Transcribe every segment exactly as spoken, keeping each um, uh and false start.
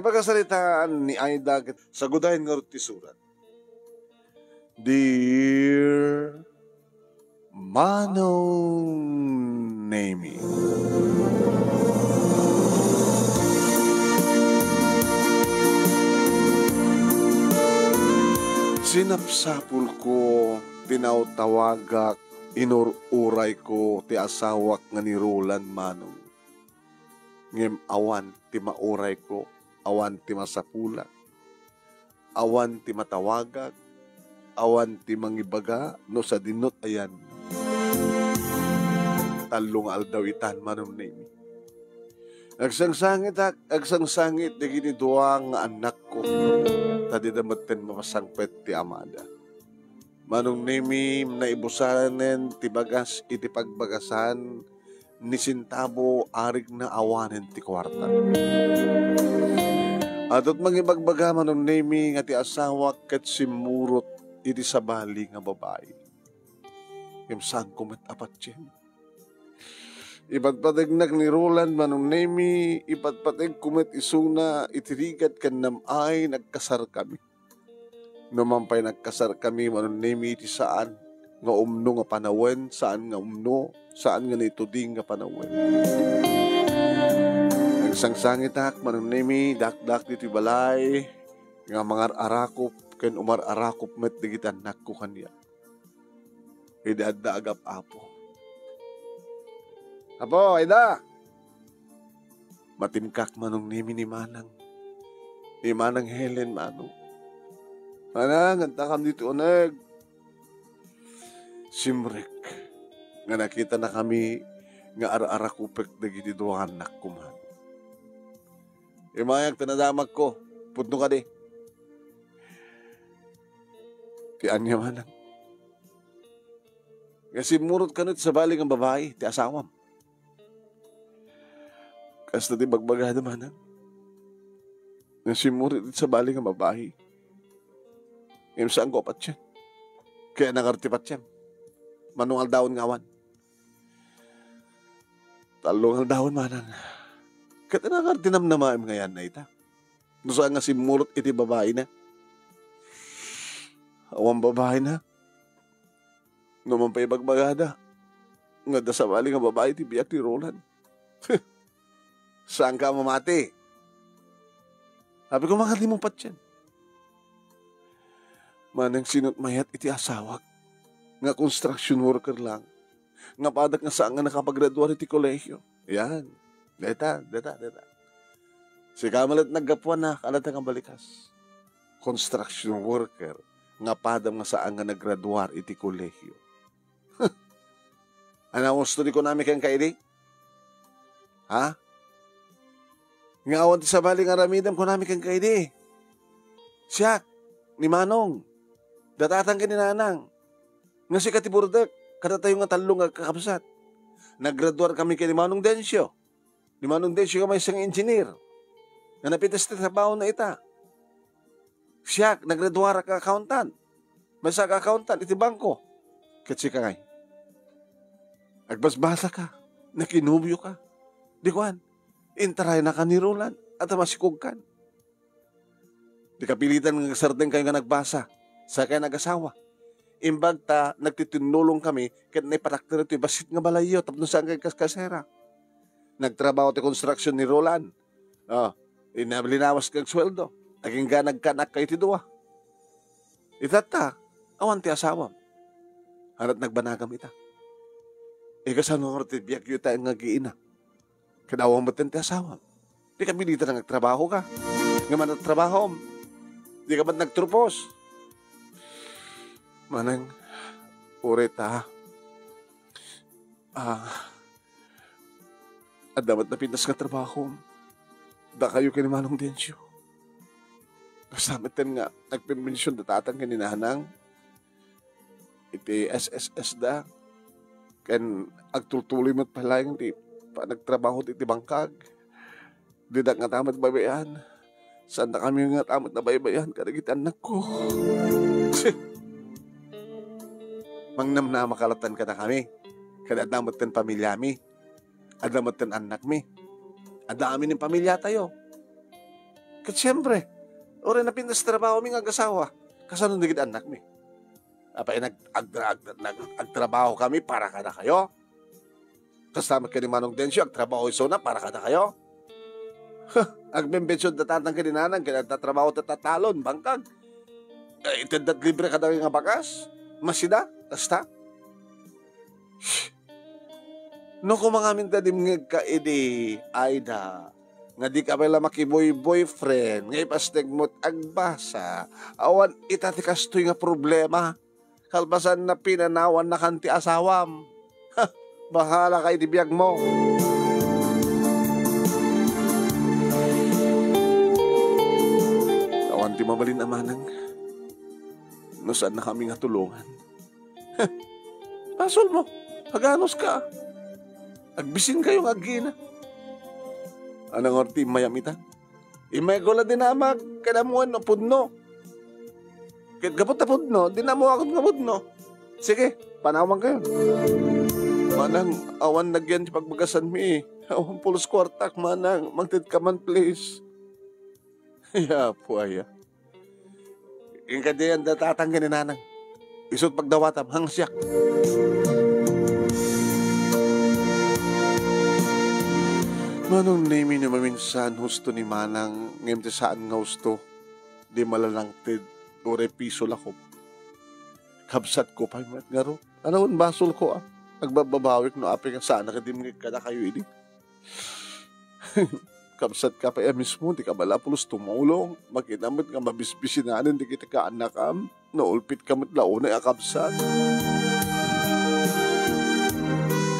Pakasaritaan ni Aida ket sagudayen ngarud ti surat. Dear Manong Nemi. Sinapsapulko, tinawtawagak, inur-urayko ti asawak nga ni Roland, Manong. Ngem awan ti maurayko, awan ti masapulak, awan ti matawagak, awan ti mangibaga no sadinot ayan. Tallo nga aldaw itan, Manong Nemi. Agsangsangitak, agsangsangit dagiti dua nga annakko, ta dida metten mapasangpet ti amada. Manong Nemi, naibusanen ti bagas iti pagbagasan ni sentabo, arigna awanen ti kuarta. Adut mangibagbaga, Manong Nemi, nga ti asawak ket simmurot iti sabali nga babai. Ngem saanko met a patien. Ipatpategnak ni Roland, Manong Nemi, ipatpategko met isuna iti rigat ken nam-ay nagkasarkami. No man pay nagkasarkami, Manong Nemi, iti saan nga umno nga panawen, saan nga umno, saan nga naituding nga panawen. Nagsangsangitak, Manong Nemi, dakdak ditoy balay, nga mangar-arakop ken umar-arakop met dagiti annakko kaniak. Idi adda agap-apo. Apo, Aida! Matimkak, Manong Nemi, ni Manang. Ni Manang Helen, Manong. Manang, adda kam ditoy uneg. Simrek nga nakitanakami nga ar-arakupek dagiti dua nga annakko, Manong. Imayag ta nadamagko. Pudno kadi. Ti ania, Manang? Nga simmurot kano iti sabali nga babai ti asawam. Kasta ti bagbagada, Manang. Nga simmurot iti sabali nga babai. Ngem saanko a patien. Kaya nakar ti patien. Mano nga aldawen nga awan. Tallo nga aldawen, Manang. Ket nakar ti namnamaem nga yan na ita. No saan nga simmurot iti babaina. Awan babaina. No man pay bagbagada nga adda sabali nga babai ti biag ni Roland. Saanka a mamati? Sabi ko, "Makati mo patien." Manang sinot mayat iti asawak nga construction worker lang, nga padak nga saan nga nakapagraduar iti kolehio. Yan. Deta, deta, deta. Sika met naggapuan na, kalata nga balikas. Construction worker nga padam nga saan nga naggraduar iti kolehio. Ania gusto ti kunami kenka idi? Ha? Nga awan ti sabali nga aramidem kunami kenka idi. Siak, ni Manong, datatan ken ni Nanang, nga sika ti burdek, kadatayo nga tallo nga agkakabsat. Naggraduar kami ken ni Manong Dencio. Ni Manong Dencio nga maysa nga engineer. Nga napitas ti trabaho na ita. Siak, naggraduarak nga accountant. Maysaak nga accountant iti bangko. Ket sika ngay, agbasbasaka, nakinubioka. Di kuan, intaraynaka ni Roland, adda masikogkan. Di kapilitan nga agsardengkayo nga nagbasa, sakay nagasawa. Imbag ta nagtitinnulong kami, ket naipatakder itoy bassit nga balayyo tapno saan nga agkaskasera. Nagtrabaho ti construction ni Roland. Oh, inabli nawas kag sueldo. Agingga nagkanak kayo ti dua. Itatta, awan ti asawam. Anat nagbanagam ita. Ikasano ti biag yu ita nga agiina? Kadawa met ti asawam. Di ka binita nga agtrabaho ka. Nga man trabahom. Di ka man nagturpos. Manang, uray ta. Ah, adda met napintas nga trabaho. Dakayo ken ni Manong Dencio. Basta metten nga nagpimbension da tatang ken ni nanang iti S S S da. Ken agtultuloy met pay laeng ti panagtrabaho iti bangkag. Didak ngata met baybay-an. Saandakami ngata met nabaybay-an kadagiti annakko. Mangnamnama ka latta kadakami. Ket adda metten pamiliami. Adda metten annakmi. Adda amin ti pamiliatayo. Ket siempre, uray napintas trabahomi nga agasawa, kasano dagiti annakmi? Apay nag-, ag-, ag-, nag-, agtrabaho kami para kadakayo? Kasta met ken ni Manong Dencio, agtrabaho isuna para kadakayo? Agbembensyon da tatang ken ni nanang, ket agtatrabaho ta tatalon, bangkag. Eh, iteddat libre kadakayo nga bakas? Masida? Kasta? No, koma ngamin ta dimngegka idi, Aida, nga dika pay la makiboy-boyfriend, nga ipasnek mo't agbasa, awan ita ti kastoy nga problema. Kalpasanna, pinanawannakan ti asawam. Ha! Bahala kay di biagmo. Awan ti mabalin a manang. No saan na kami nga tulongan. Basolmo, aganuska. Agbisinkayo nga agina. Ania ngarud ti immayam ita? Immayko la dinamag, kada ammoen no pudno. Ket gapu ta pudno, dinamagak nga pudno. Sige, panawankayon. Manang, awan nagyan ti pagbagasanmi. Awan pulos kuartak, manang. Mangtedka man, please. Ya, Apo, aya. Inkadiayen da tatang ken ni nanang. Isu't pagdawatam, hangsiak. Manong Nemi, no maminsan husto ni manang, ngem ti saan nga husto, di malalangted, uray piso lakom. Kabsatko pay met ngarud. Ania ngarud basolko, a? Agbababawik no apay nga saan a kadimngeg kadakayo idi. Kabsatka pay a mismo, dika met la pulos tumulong. Makita met nga mabisbisinanen dagiti kaannakam. Naulpitka met la unay a kabsat.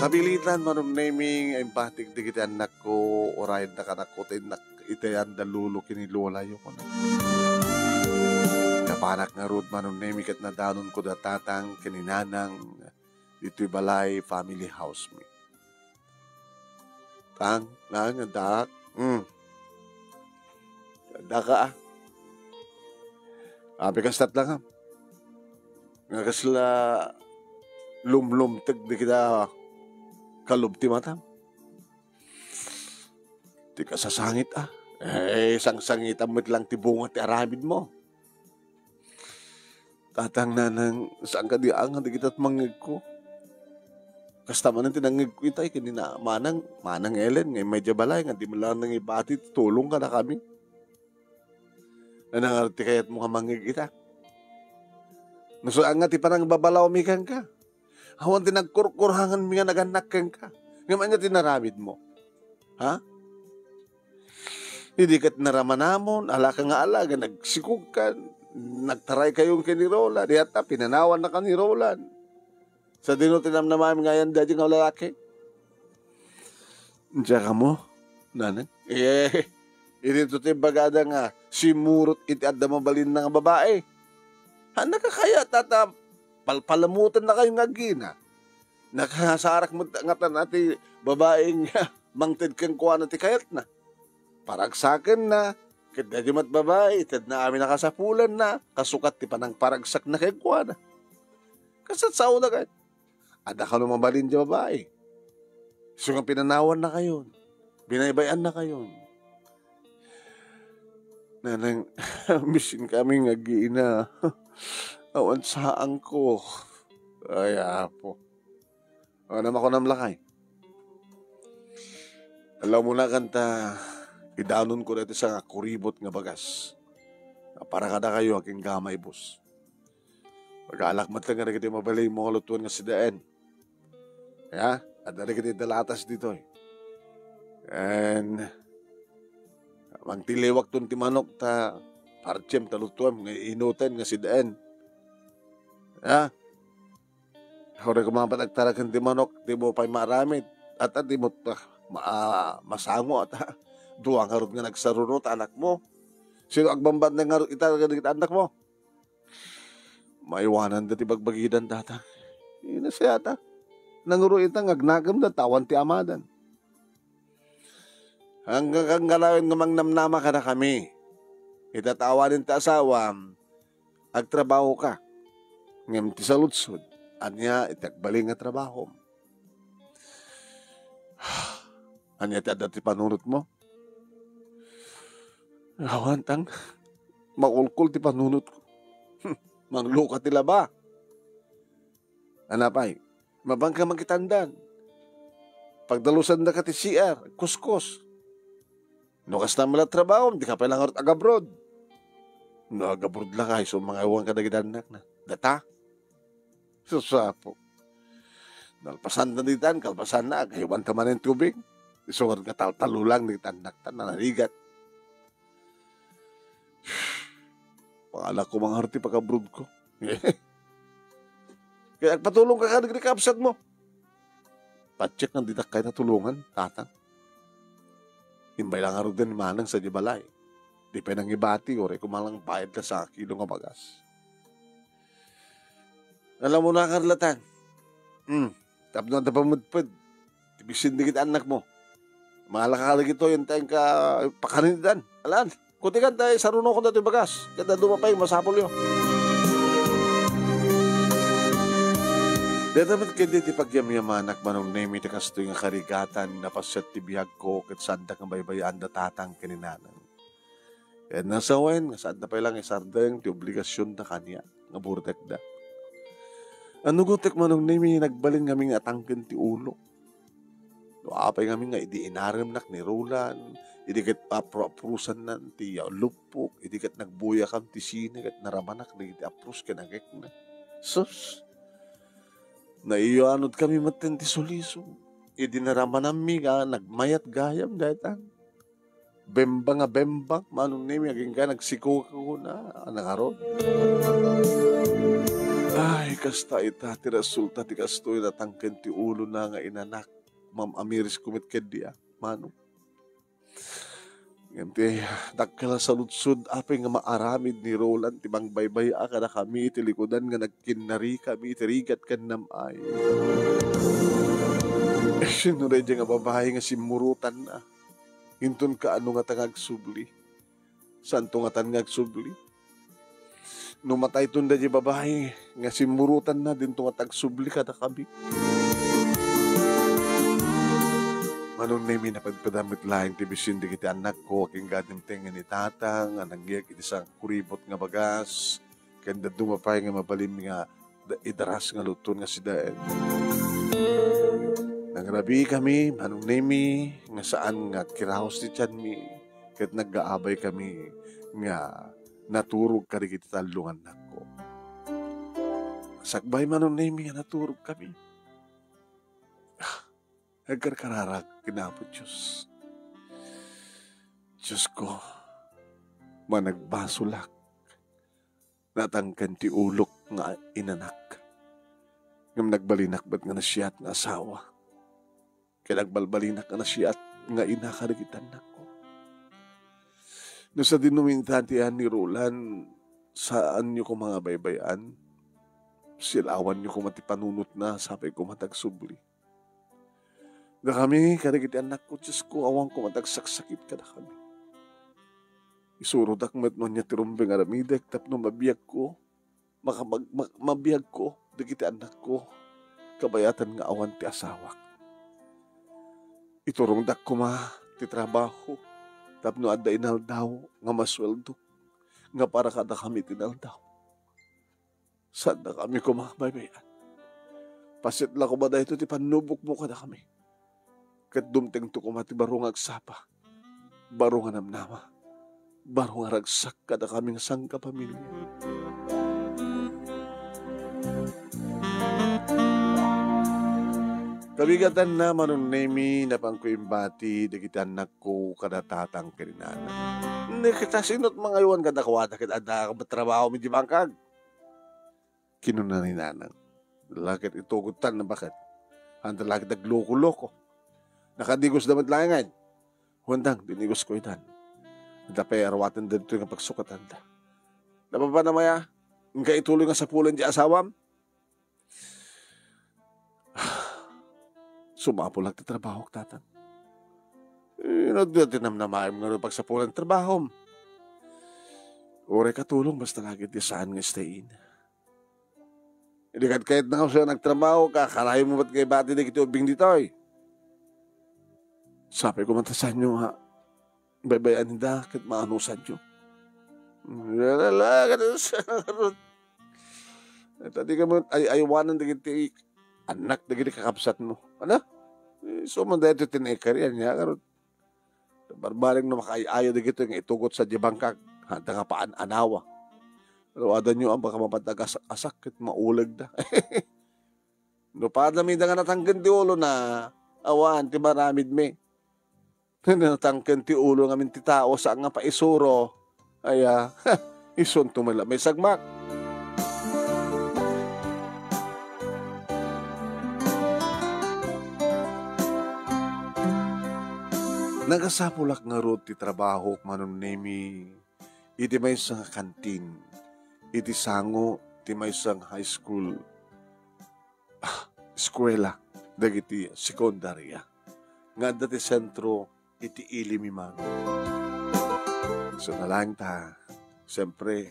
Kabiletan, Manong Nemi, nga impatik dagiti annakko, uray adda kanakko ti innak-, itayanda lolo ken ni lolayo, kuna. Napanak ngarud, Manong Nemi, ket nadanonko da tatang ken ni nanang ditoy balay, family house mi. Tang, nang, addaak. Hmm. Addaka, a. Apay kastat la ngem. Nga kasla lumlumteg dagiti kalub ti matam. Ti kasasangit, a. Eh, sangsangitam met lang ti bunga ti aramidmo. Tatang, nanang, saan kadi a nga dagiti mangngegko? Kasta manen ti nangngegko itay ken ni na-, manang, manang Ellen nga immay idiay balay nga di man la nangibati ti tulong kadakami. Ania ngarud ti kayatmo nga mangngeg ita? No saan nga ti panangbabalawmi kenka? Awan ti nagkurkuranganmi nga nagannak kenka. Ngem ania ti naramidmo? Ha? Idi ket naramanamon, alaka nga alaga, nagsikogkan, nagtaraykayon ken ni Roland. Di ata, pinanawannakan ni Roland. Sadino ti namnamam nga ayan daydi nga lalaki? Diak ammo, nanang. Eh, idi to ti bagada nga simurot iti adda mabalinna nga babai. Haan nakakayat, ata, palpalamutennakayo nga agina. Nakasarak met ngatan a ti babai nga mangted kenkuana ti kayatna. Paragsakenna, ket daydi met babai, itedna amin a kasapulanna, kasukat ti panangparagsakna kenkuana. Kasano ti saona ket? Adda kano mabalin diay babai. Isu nga pinanawannakayon, binaybay-annakayon. Nanang, bisin kami nga agina. Awan saangko. Ay, Apo. Ano makunam lakay? Alaw mo na kanta, idanonko daytoy sanga kuribot nga bagas. Para kadakayo, akin gamay, boss. Pagaalak met nga dagiti mabalin mo nga lutuan nga sidaen. Ya, adda dagiti dalatas ditoy. And, mangtiliwak ton ti manok ta partsem ta lutuem nga inuten nga sidaen. Ya, Uray koma met agtaraken ti manok, dimo pay maaramid. Ata dimo, ah, ma-, ah, masango, ata. Dua ngarud nga nagsarurot, anakmo. Sino agbambanag ngarud ita kadagiti annakmo? Maiwananda ti bagbagidan, tata. Inasayata. Nanguro ita nga agnakemda ta awan ti amadan. Anggakan galawen nga mangnamnama kadakami. Ita ta awanen ti asawam, agtrabahoka. Ngem ti saludsod, ania iti agbalin nga trabahom? Ania ti adda ti panunotmo? Awan, Tang. Makulkol ti panunotko. Mangluka ti laba. Ania pay, mapanka makitandan. Pagdalusandaka ti C R, kuskos. No kasta met la trabaho, dika pay la ngarud agabroad. No agabroad la ka, isu mangaywan kadagiti annakna. Data? Sus, Apo. Nalpasanna ditan, kalpasanna, agaywan ta manen tubig. Isu ngarud nga taltalo lang dagiti annakta, nanarigat. Pangalak ko mangarti pag-abroad ko. Kaya agpatulong ka kadagiti kabsat mo. Patsek nga ditak kayat tulongan, Tatang. Imbay lang ngaruden ni Manang sadiay balay. Di pay nangibati, uray koma lang bayad ta sangakilo nga bagas. Alam mo na, Carlatan. Hmm. Tapno adda pamedped. Ti bisin dagiti annakmo. Mangalaka dagitoy, inta inka pakanen idan. Alan, kutikan ta isarunokon datoy bagas. Ket dadduma pay, masapulyo. Dayta met ketdi ti pagyamyamanak, Manong Nemi, ti kastoy nga karigatan, napasiat ti biagko, ket saandak nga baybay-an da Tatang ken ni Nanang. Ket nasawen nga saanda pay lang isardeng ti obligasionda kaniak nga burtekda. Anugotek, Manong Nemi, nagbalin ngamin nga atangken ti ulok. No apay ngamin nga idi inaremnak ni Roland, idi ket apro-aprosannan ti luppok, idi ket nagbuyakan ti sine ket naramanak dagiti apros ken agekna. Sus! Naiyanutkami metten ti sulisog. Idi naramananmi nga nagmayat gayam dayta. Bembang a bembang, Manong Nemi, agingga nagsikuko na, a nangarod. Ay, kasta ita ti resulta ti kastoy natangken ti ulona nga inanak, mam-amiris ko met ketdi a, Manong. Ngem ti dakkel a saludsod, apay nga maaramid ni Roland ti mangbaybay-a kadakami iti likudan nga nagkinnarikami iti rigat ken nam-ay. Sino daydiay nga babai nga simmurotanna? Inton kaano ngata nga agsubli? Saanto ngatan nga agsubli? No matayton daydiay babai nga simmurotanna, dinto ngata agsubli kadakami. Manong Nemi, napadpada met laeng ti bisin dagiti annakko, agingga dimteng ni Tatang nga nangyeg iti sangkuribot nga bagas, ken dadduma pay nga mabalin nga da-, idaras nga lutton nga sidaen. Nangrabiikami, Manong Nemi, nga saan nga agkiraos ti tianmi, ket nagaabaykami nga naturog kadagiti tallo nga annakko. Sakbay, Manong Nemi, nga naturogkami, ah, agkarkararak ken Apo Dios. Diosko, managbasolak. Natangken ti ulok nga inanak. Ngem nagbalinak met nga nasiat nga asawa. Ket nagbalbalinak nga nasiat nga ina kadagiti annakko. No sadino minsan ti ayan ni Roland, saanyo koma nga baybay-an. Silawanyo koma ti panunotna, sapay koma ta agsubli. Dakami, kadagiti annakko, Diosko, awan koma ti agsaksakit kadakami. Isurodak met no ania ti rumbeng aramidek tapno mabiagko, maka-, mag-, mag-, mabiagko dagiti annakko, kabayatan nga awan ti asawak. Iturongdak koma ti trabaho tapno adda inaldaw nga masueldo nga para kadakami ti inaldaw. Saandakami koma baybay-an. Paset la koma daytoy ti pannubokmo kadakami. Ket dumtengto koma ti baro nga agsapa, baro nga namnama, baro nga ragsak kadakami nga sangkapamilya. Kabigatanna, Manong Nemi, napanko imbati dagiti annakko kada tatang ken inana. Ni kita, sino't mangaywan kadakuada ket adda trabaho iti bangkag? Kinuna ni Nanang. Lakit itugot tan na baket. Anta lakit agloko-loko. Nakadigos da met laengen. Huwendang, dinigos ko itan. Anta pay arwaten dagitoy nga pagsukatan da. Napapanam aya, inka ituloy nga sapulen ti asawam? Sumapul ak ti trabahok, Tatang. Eh, no, di ti namnamaem nga pagsapulan ti trabahom. Uray katulong, basta lagi ti saan nga stay in. Idi kad kayat na nga siya nagtrabaho ka, karayo mo ba't kay bati di kiti ubing ditoy? Sabi ko man ta sanyo nga, Baybay-anida ket maanusanyo. Lalala, kadus-, Ita di kami ay-aywanan dagiti annak dagiti kakabsatmo. Ano? Isu man daytoy ti naikari, ania, garud. Barbareng no makaay-ayo dagitoy nga itugot sadiay bangkag, haanda nga paan-anawa. Pero adanyo a baka mapadda agas-, asak ket maulegda. No padami da nga natangken ti ulona, awan ti maramidmi. Natangken ti ulo ngamin ti tao, saan nga paisuro. Aya, isunto met la may sagmak. Nagasapulak ngarud ti trabahok, Manong Nemi, iti maysa nga kantin, iti sango ti maysa nga high school, ah, eskuela dagiti sekundaria nga adda ti sentro iti ili mi Manong. So, nalaeng ta, siyempre,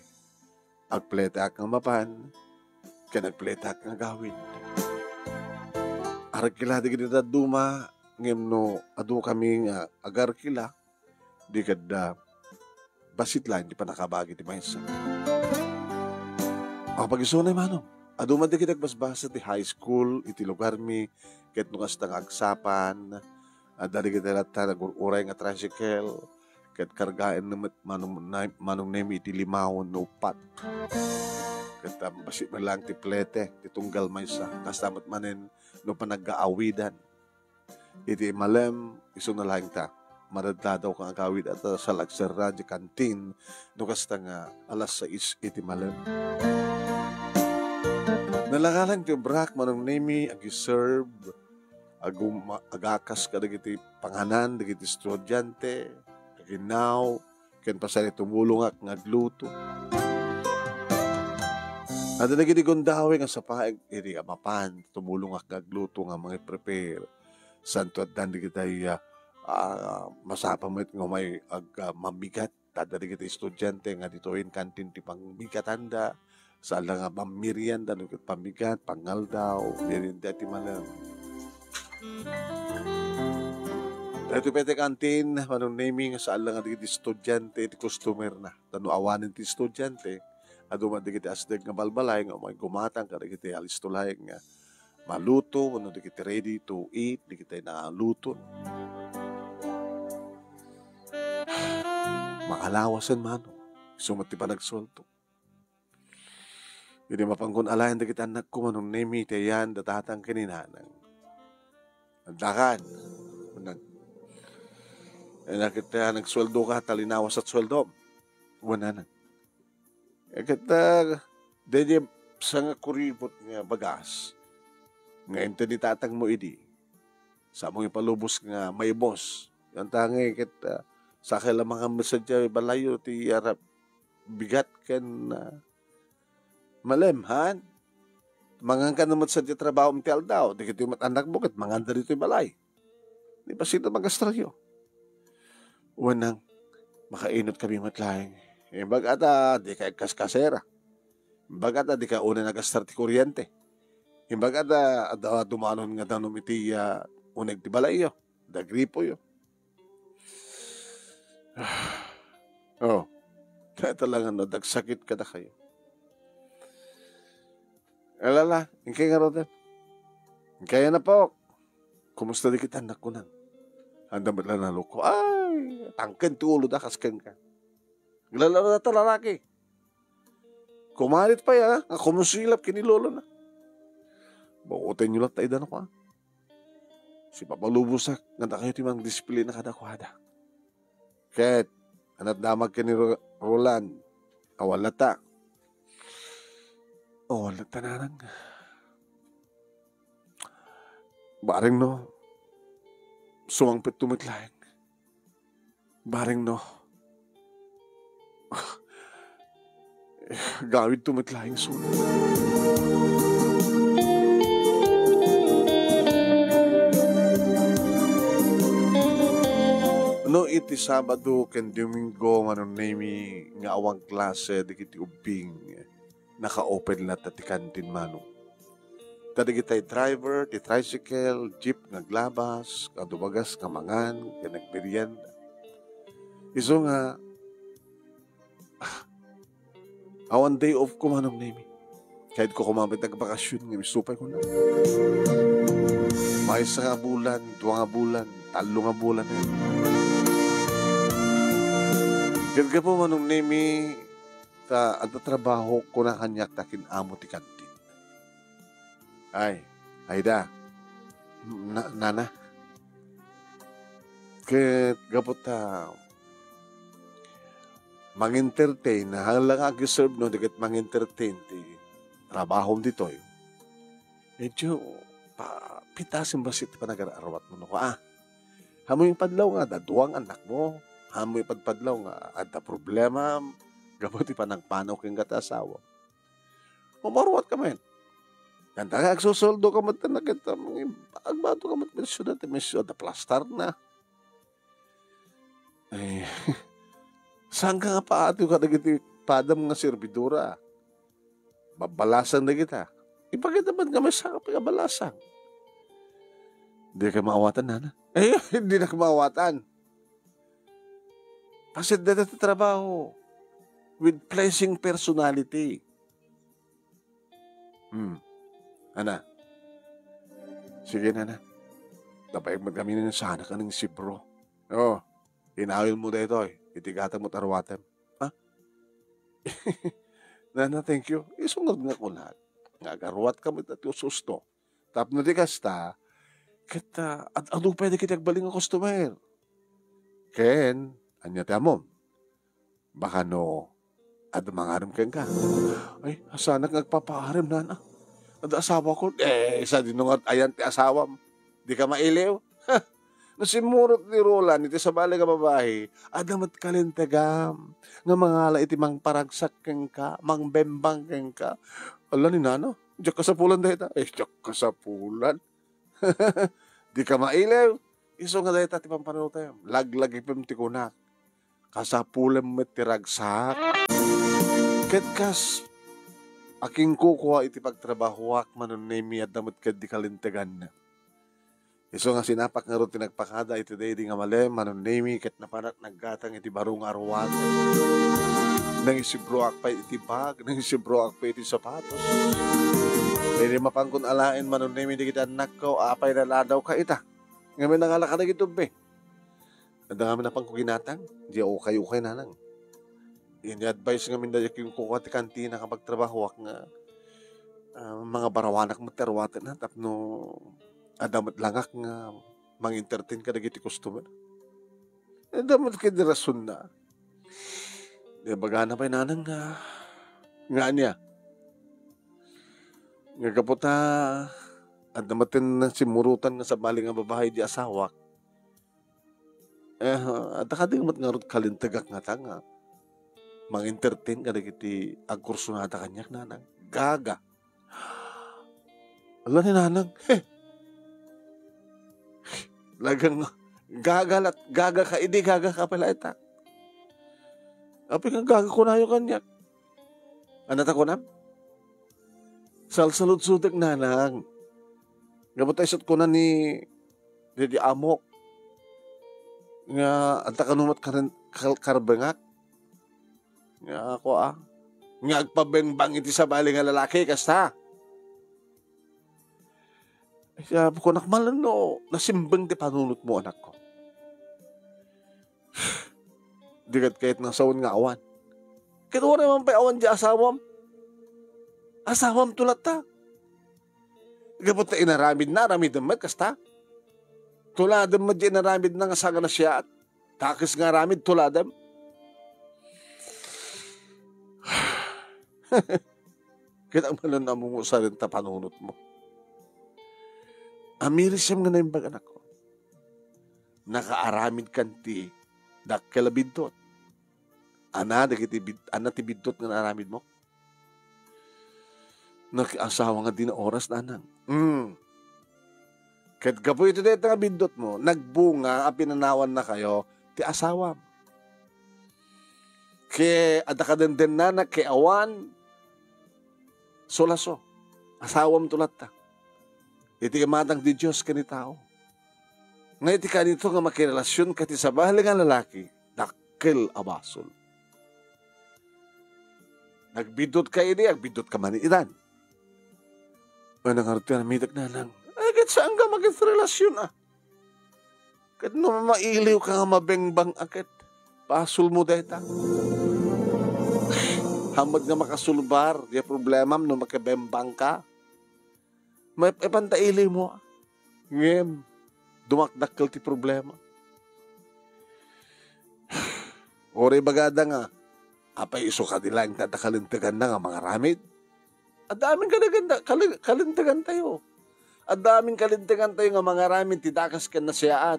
agpleteak nga mapan, ken agpleteak nga agawid. Aragkila dagiti dadduma, ngem no adu kami nga agarkila, di kadda bassit laeng ti pannakabagi ti maysa. Makapagisuna, Manong. Adu man dagiti agbasbasa ti high school iti lugarmi, ket no kasta nga agsapan, adda dagiti latta nagur-uray nga tricycle, ket kargaenna met Manong, Manong Nemi iti lima wenno uppat. Ket, ah, bassit met laeng ti plete, ti tunggal maysa. Kasta met manen no panagaawidan. Iti malem, isuna laeng ta. Madadladaw nga agawid a ta sa lagserra di kantin no kasta nga alas sais iti malem. Nalaka laeng ti obrak, Manong Nemi, agiserve, aguma-, agakas kadagiti panganan dagiti estudiante, aginnaw, ken pasay tumulongak nga agluto. Adda dagiti gundaway nga sapaek iti amapan, tumulongak nga agluto nga mangi-prepare. Santo addan dagiti, ah, ah, masapa met nga umay ag-, ah, mambigat. Adda dagiti estudiante nga ditoyen kantin ti pambigatanda. Saan la nga pamirienda, no ket pambigat, pangaldaw, merienda ti malem. Daytoy pay ti kantin, Manong Nemi, nga saan la nga dagiti estudiante ti customer na. Ta no awanen ti estudiante, adu man dagiti asdeg nga balbalay nga umay gumatang kadagiti alisto laeng nga maluto, wenno dagiti ready to eat, dagiti naluto. Maalawasen, Manong. Isu met ti panagsueldo. Idi mapangon alaen dagiti annakko, Manong Nemi, ti ayan da tatang ken ni nanang. Addakan. Nag-, eh, nakit-, nagsueldo ka, ta linawas ti sueldom. Wen nanang. Eh, ket, ah, daydi sanga kuribot nga bagas nga inted ni tatangmo idi. Sa mo ipalubos nga maibos. Yan tangay ket, ah, sakay la mangan met sadiay balayyo ti arap bigat ken, ah, malem, han? Mangan ka na met sadiay trabaho ti aldaw, dagitoy met annakmo ket manganda ditoy balay. Di ba sino magastaryo? Wenang, makainot kami met laeng. Imbag ata, di ka agkaskasera. Imbag ata, di ka unay nagastar ti kuryente. Imbag ata, adda dumanon nga danum iti, ah, uneg ti balayyo. Da gripoyo. Oh, talaga no, dagsakit kadakayo. Alala, inkay nga roden. Inkay na po. Kumusta di kita anak kunan? Anda met la naluko. Ay, tangken ti ulo da, kas kenka. Lalaki ta lalaki. Kumarit pa ya, nga kumusilap kini lolo na. Bauten nyo lang tayo dano ka. Si Papa Lubos, ah, nga dakayo ti mang disiplina kadakuada. Ket, anat damag ken ni Ro-, Roland, awan latta. Awan latta nanang. Bareng no, sumangpet to met laeng. Bareng no, gawid to met laeng suna. No iti Sabado ken Domingo, Manong Nemi, nga awan klase dagiti ubbing, naka-open latta ti kantin, Manong. Ta dagitay driver ti tricycle, jeep nga aglabas, adu bagas nga mangan, ken agmerienda. Isu nga, ah, awan day off ko, Manong Nemi. Kayatko koma met agbakasyon nga isu pay kuna. Maysa nga bulan, dua nga bulan, tallo nga bulan, eh. Ket gapu, Manong Nemi, ta adda trabaho, kuna kaniak ta kin-amo ti kantin. Ay, ay da. Na, nana. Ket gapu ta mang-entertain, hala nga ag-serve no, di ket mang-entertain ti trabahom ditoy. Medyo pa-, pitasen bassit ti panagar-arwatmo no, ah. Ammoyo padlaw nga adda dua nga annakmo. Ammoyo padpadlaw nga adda problema gapu ti panagpanaw kenka ti asawa. Umarwatka met. Kanta nga agsusueldoka met, ta nagkita, agbato ka met, misyonda ti misyon, adda plastarna. Eh, saan ka nga paatiw kadagiti padam nga servidora? Babbalasang dagita. Ipakita met nga maysa ka pay a balasang. Di ka maawatan, nana? Eh, di na ka maawatan. Paset dayta ti trabaho with pleasing personality. Hmm. Ana. Sige, nana. Napaigmat kami ni sana ka ning sibro. Oh, inawilmo daytoy. Iti gatangmo ti arwatem. Ha? Nana, thank you. Isunod nga kunat. Nga agaruat kami ti ususto. Tapno di kasta, ket, ah, ad-, adu pay dagiti agbalin nga customer. Ken, ania ti ammom? Baka no, adda mangarem kenka. Ay, sanak nga agpapaarem, nana. Adda asawako. Eh, sadino nga ayan ti asawam? Di ka mailiw? No simmurot ni Roland iti sabali nga babai, adda met kalintegam nga mangala iti mangparagsak kenka, mangbembang kenka. Ala ni nana, diak kasapulan dayta. Eh, diak kasapulan. Di ka mailiw. Isu nga dayta ti pampanunotem. Laglagipem ti kunak. Kasapulem met ti ragsak. Ket kas akinkukua iti pagtrabahoak, Manong Nemi, adda met ketdi kalinteganna. Isu nga sinapak ngarud ti nagpakada iti daydi nga malem, Manong Nemi, ket napanak naggatang iti baro nga arwat. Nangisibroak pay iti bag, nangisibroak pay iti sapatos. Idi mapankon alaen, Manong Nemi, dagiti annakko, apay naladawka ita. Ngamin nangalaka dagiti ubbi. Adda ngamin a pangkuginatang, di ukay-ukay nanang. Ini-advise ngamin dayta kenkuana ti kantina nga pagtrabahoak nga, ah, mangabarawanak met ti arwatenna tapno adda met langak nga mang-entertain kadagiti customer. Adda met ketdi rasonna. Di bagana pay nanang nga, nga ania? Nga gapu ta adda met ti simmurotan nga sabali nga babai di asawak. Eh, adda kadi met ngarud kalintegak ngata nga mang-entertain kadagiti agkursunada kaniak, nanang. Gaga. Ala ni nanang. Heh. Lagang gaga lat-, gaga ka, idi gaga ka pala ita. Apay nga gaga kunayo kaniak? Ania ta kunam? Salsaludsodek, nanang. Gapu ta isu't kuna ni, ni di amok nga adda kano met karen-, kal-, karbengak. Nga ako, ah, nga agpabengbang iti sabali nga lalaki, kasta. Ay, sabi ko, "Anak, mano no nasimbeng ti panunotmo, anakko?" Di ket kayat nga sawen nga awan. Ket uray man pay awan di asawam. Asawam to latta. Gapu ta inaramidna, aramidem met kasta. Tuladem met di inaramidna nga saan nga nasiaat. Takis nga aramid, tuladem. Ket ang manan among usaren ta panunotmo. Amirisem nga naimbag, anakko. Nakaaramid kan ti dakkel a biddut. Ana, dagiti bid-, ana ti biddut nga naaramidmo? Nakiasawa nga dina oras, nanang. Mm. Ket gapu iti dayta nga biddutmo, nagbunga a pinanawannakayo ti asawam. Ket adda kadendennana ket awan sulaso. Asawam to latta. Iti imatang ti Dios ken ni tao. Nga iti kanito nga makirelasionka iti sabali nga lalaki, dak-, dakkel a basol. Nagbiddutka idi, agbiddutka man itan. Ano nga rito nga namitek, nanang? Ay, ket saan ka makit relasyon, ah. Ket no mailiw ka nga mabengbang a ket, basol mo dayta. Hamed nga makasulbar diay problemam no makibembang ka. Maep-epan ta iliw mo. Ngem, dumakdakkel ti problema. Uray bagada nga, apay isu kadi laeng ti adda kalinteganna nga mangaramid? Adda amin kadaganda, kali-, kalintegantayo. Adda amin kalintegantayo nga mangaramid ti dakes ken nasayaat.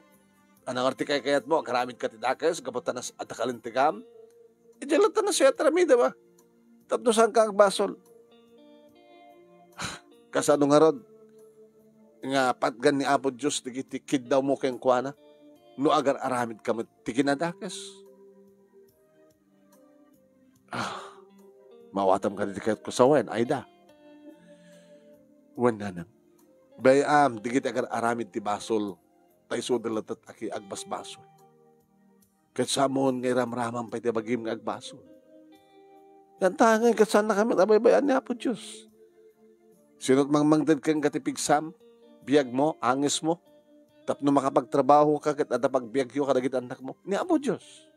Ania ngarud ti kaykayatmo, agaramid ka ti dakes, gapu ta nas-, adda kalintegam? Idiay latta nasayaat ti aramidem, a. Tapno saan ka agbasol? Kasano ngarud nga patgan ni Apo Dios dagiti kiddawmo kenkuana no agar-aramidka met ti kinadakes? Ah, maawatam kadi ti kayatko sawen, Aida? Wen, nanang. Bay-am, dagiti agar-aramid ti basol, ta isuda latta ti agbasbasol. Ket saanmo nga iramramam pay ti bagim nga agbasol. Ngem ta ngay, ket saannakami a baybay-an ni Apo Dios. Sino't mangmangted kenka ti pigsam, biagmo, angesmo, tapno makapagtrabahoka ket adda pagbiagyo kadagiti annakmo? Ni Apo Dios.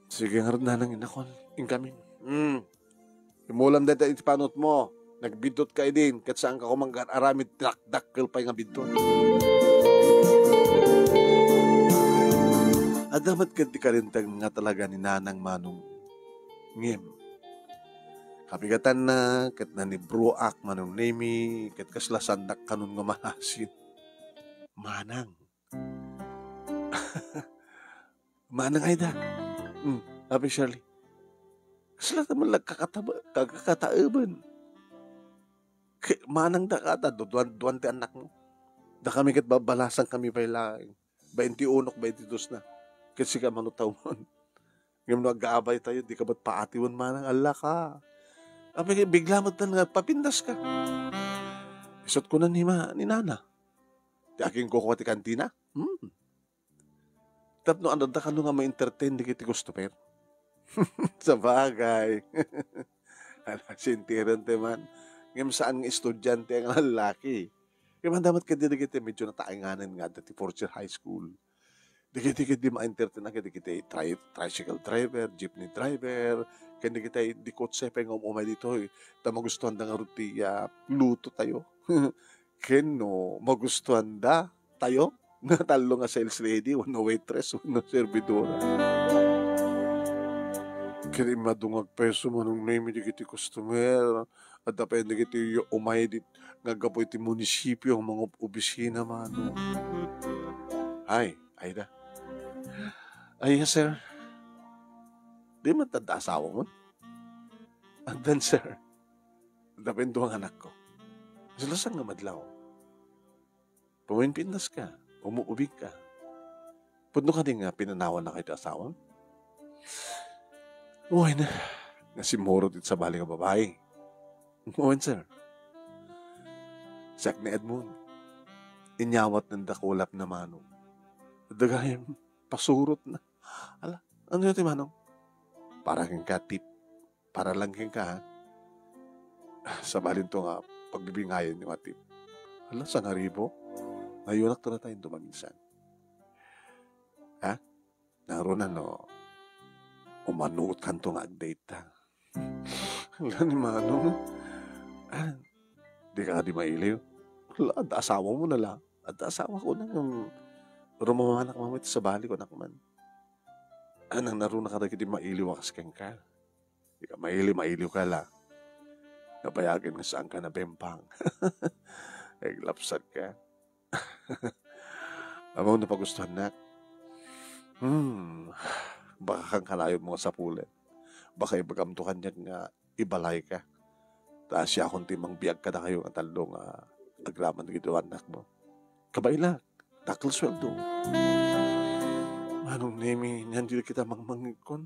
Sige ngarud, nanang, innakon. Inkami. Hmm. Imulam dayta iti panutmo. Nagbiddutka idin, ket saanka koma nga aramid ti dakdakkel pay nga biddut. Adda met ket ti kalinteg nga talaga ni Nanang, Manong. Ngem, kabigatanna ket nanibroak, Manong Nemi, ket kasla saandak kanon nga maasin. Manang. Manang Aida. Hmm, Apo Shirley. Kasla ta man lang kakataba-, kakataeban. Ke-, manang daka ta, du-, duan, duan ti annakmo. Dakami ket babbalasangkami pay laeng. Bainti uno ket bainti dos na. Ket sika mano tawen. Ngem no aggabaytayo, dika met paatiwen manang, allaka. Apay, bigla met nga agpapindaska. Isu't kuna ni ma-, ni nana. Ti akin kukua ti kantina? Hmm. Tapno adda kano nga ma-entertain dagiti customer. Sabagay. Ala, sintiren ti man. Ngem saan nga estudiante nga lallaki. Ngem adda met kadi dagiti medyo nataenganen nga adda ti fourth year high school. Dagiti kadi ma-entertain na kadi dagiti tri-, tricycle driver, jeepney driver, ken dagiti di kotse pay nga um-umay ditoy. Ta magustuhan da ngarud ti, ah, luto tayo. Ken no magustuhan da tayo nga tallo nga sales lady, wenno waitress, wenno servidora. Ket immadungag pay isu, Manong Nemi, dagiti customer. Adda pay dagiti umay di, nga aggapu iti munisipio nga mangub-obisina, Manong. Ay, Aida. Ay, yes, sir. Di met adda asawam? Addan, sir. Adda pay dua nga anakko. Kasla saan nga madlaw? Pumimpindaska, umuubingka. Pudno kadi nga pinanawannaka iti asawam? Wen, nga simmurot iti sabali nga babai. Wen, sir. Siak ni Edmond. Inyawatna ti dakulapna, Manong. Adda gayam pasurotna. Ala, ania ti, Manong? Para kenka, tip. Para lang kenka, ha? Sabalinto nga pagbibingayan nga tip. Ala, sangaribu? Nayunak to na tayo dumaminsan. Ha? Naruna no, umanuot kanto nga agdate ta. Ala ni Manong. Ah, di ka di mailiw? Ala, adda asawam na la. Adda asawak, kuna nga rumamanak mamay ti sabali, kunak man. Anang naruna kadagiti mailiw a kas kenka. Di ka mailiw, mailiw ka la. Nabayagen nga saan ka nabembang. Naglapsat ka. Ammom no pagustuhannak? Hmm, baka kan kanayon mo nga sapulen. Baka ibagamto kaniak nga ibalay ka. Ta siakon ti mangbiag kadakayo nga tallo nga agraman dagiti annakmo. Kabaelak, dakkel sueldo. Manong Nemi, nian di kita mangmangngegkon?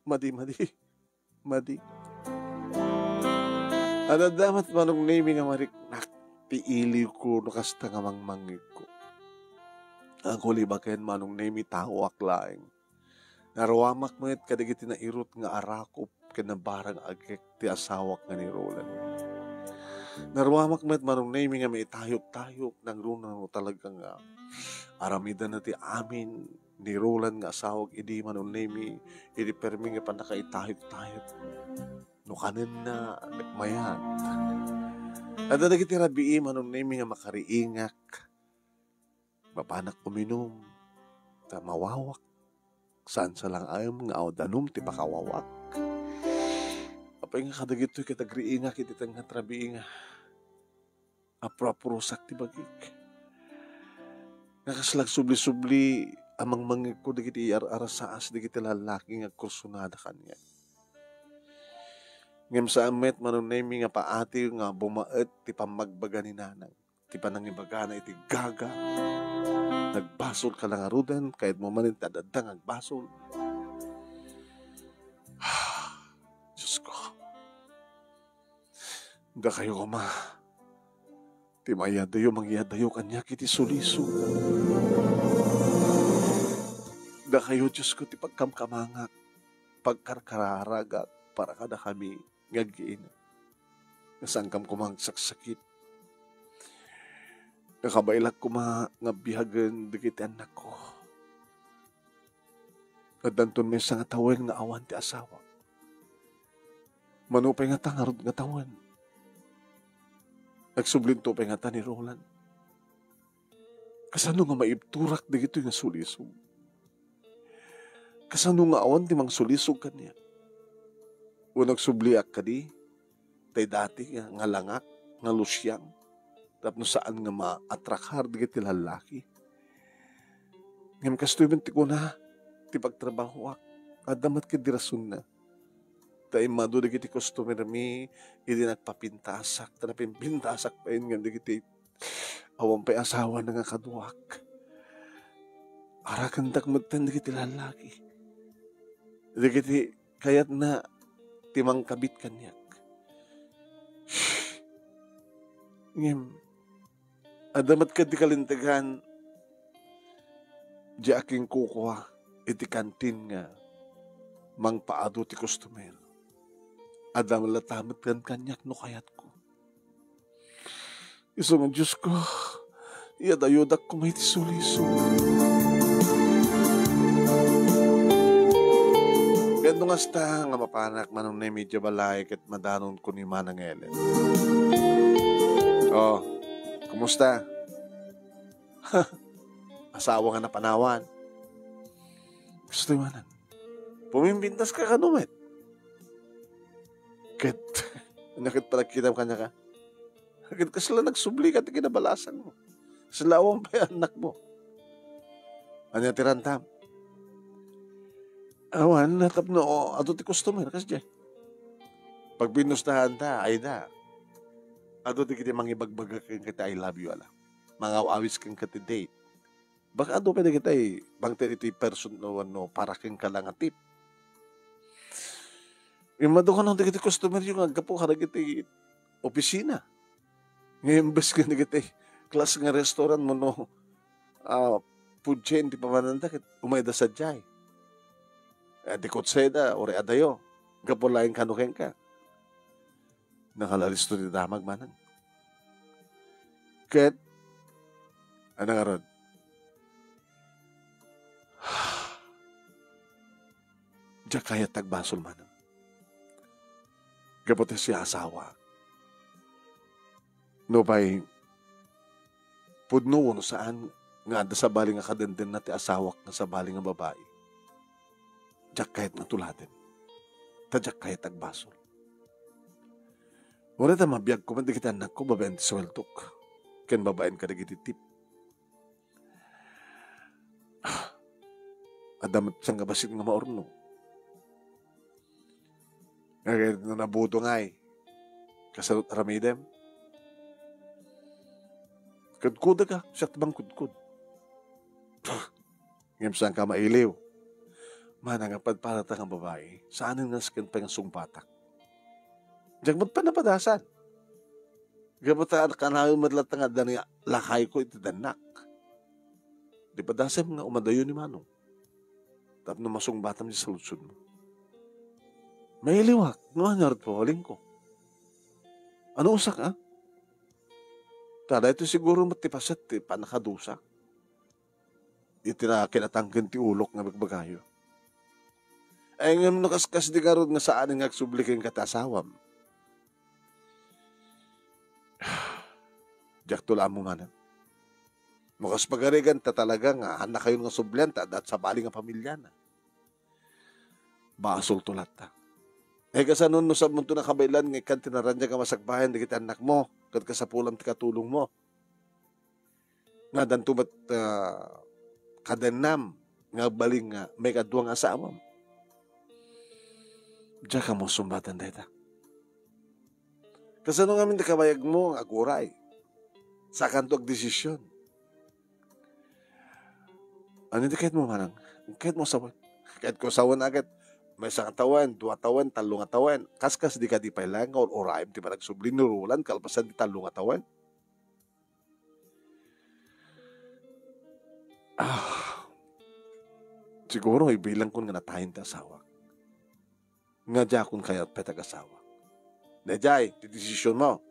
Madi, madi. Madi. Adda met Manong Nemi nga mariknak. ti iliwko no kasta nga mangmangngegko. Aguli baken, Manong Nemi, taoak laeng. Naruamak met kadagiti nairut nga arakop ken nabarang agek ti asawak nga ni Roland. Naruamak met, Manong Nemi, nga maitayop-tayop, nangruna no talaga nga aramidenna ti amin ni Roland nga asawak idi, Manong Nemi, idi permi nga pannakaitayop-tayop. No kanenna met mayat. Adda dagiti rabii, Manong Nemi, nga makariingak. Mapanak uminum, ta mawawak. Saan sa lang ayam nga aw danum ti pakawawak. Apay nga kadagitoy ket agriingak iti tengnga ti rabii nga apro-aprosak ti bagik. Nga kasla agsubli-subli a mangmangngegko dagiti iyar-arasaas dagiti lallaki nga agkursunada kaniak. Ngem saan met, Manong Nemi, nga paatiw nga bumaet ti pammagbaga ni Nanang. Ti panangibagana iti gaga, nagbasol ka la ngaruden, kayatmo manen ti adda nga agbasol. Diosko, dakayo koma ti maiyadayo, mangiyadayo kaniak iti sulisog. Dakayo, Diosko, ti pagkamkamangak, pagkarkararagak para kadakami nga aggiina. Nga saankam koma agsaksakit. Nga kabaelak koma nga biagen dagiti annakko. Addanton maysa nga tawen nga awan ti asawa. Mano pay ngata ngarud nga tawen? Agsublinto pay ngata ni Roland? Kasano nga maibturak dagitoy nga sulisog? Kasano nga awan ti mangsulisog kaniak? Wenno agsubliak kadi, tay dati nga, nga langak, nga lusiang, tapno saan nga maatrakar dagiti lallaki. Ngem kastoy met ti kuna ti pagtrabahoak, adda met ketdi rasonna. Ta immadu dagiti customermi idi nagpapintasak, ta napinpintasak pay ngem dagiti awan pay asawana nga kaduak. Arakendak metten dagiti lallaki. Dagiti kayatna ti mangkabit kaniak. Ngem, adda met ketdi kalintegan, di akinkukua iti kantin nga mangpaadu ti customer. Adda met latta metten kaniak no kayatko. Isu nga, Diosko, iyadayodak koma iti sulisog. Ket no kasta nga mapanak, Manong Nemi, idiay balay ket madanonko ni Manang Ellen. Oh, kumusta? Asawa nga napanawan. Kastoy manen. Pumimpintas ka kano met? Ket, ania ket panagkitam kaniaka? Ket kasla nagsubli ka ti kinabalasanmo. Kasla awan pay annakmo. Ania ti rantam? Awan, tapno adu ti customer, kasdiay. Pagbinustahan ta, ayda. Adu dagiti mangibagbaga kenka ti I love you, ala. Mangaw-awis kenka ti date. Baka adu pay dagiti mangted iti person no, no, para kenka la nga tip. Immadu kano dagiti customer yo nga aggapu kadagiti opisina. Nga imbes nga dagiti class nga restaurant wenno, ah, food chain ti pamananda ket umayda sadiay. Eh, di kutseda, uray adayo. Gapu laeng kano kenka. Nakalalisto ti damag, manang. Ket, ania ngarud? Diak kayat ti agbasol, manang. Gapu ta siak asawa. Nupay, pudno wenno saan nga adda sabali nga kadendenna ti asawak nga sabali nga babai. Diak kayat nga tuladen. Ta diak kayat agbasol. Uray ta mabiagko met dagiti annakko babaen ti suweldok ken babaen kadagiti tip. Ah, adda met sangkabassit nga maurno. Nga ket no nabudongay, kasano ti aramidem? Kudkudek a, siak ti mangkudkod. Ngem saanka mailiw. Manang a padpadata nga babai, saanen nga nasken pay nga sungbatak. Diak met pay napadasan. Gapu ta kanayon met latta nga adda ni lakayko iti dannak. Di padasem nga umadayo ni Manong tapno masungbatam ti saludsodmo. Mailiwak, no ania ngarud pawalingko? Ano usak, a? Ta daytoy siguro met ti paset ti pannakadusa iti nakinatangken ti ulok nga bagbagayo. Ay, ngem no kaskas di ngarud nga saan nga agsubli kenka ti asawam, diak to la ammo manen. No kas pagarigan ta talaga nga, haan nakayon nga sublian ta adda sabali nga pamiliana. Basolto latta. Ay, kasano no saanmonto nakabaelan nga ikkan ti naraniag a masakbayan dagiti annakmo ket kasapulan ti katulongmo? Nga addanto met, ah, kadennam nga agbalin nga maikadua nga asawam. Diak ammo sumbatan dayta. Kasano ngamin ti kabayagmo nga aguray? Saankanto agdesision. Ania ti kayatmo, manang? Kayatmo sawen? Kayatko sawen a ket maysa nga tawen, dua tawen, tallo nga tawen. Kaskas di kadi pay laeng nga ur-uraem ti panagsubli ni Roland kalpasan ti tallo nga tawen? Ah, siguro ibilangkon nga natayen ti asawak. Nga diakon kayat pay ti agasawak. Daydiay ti desisionmo.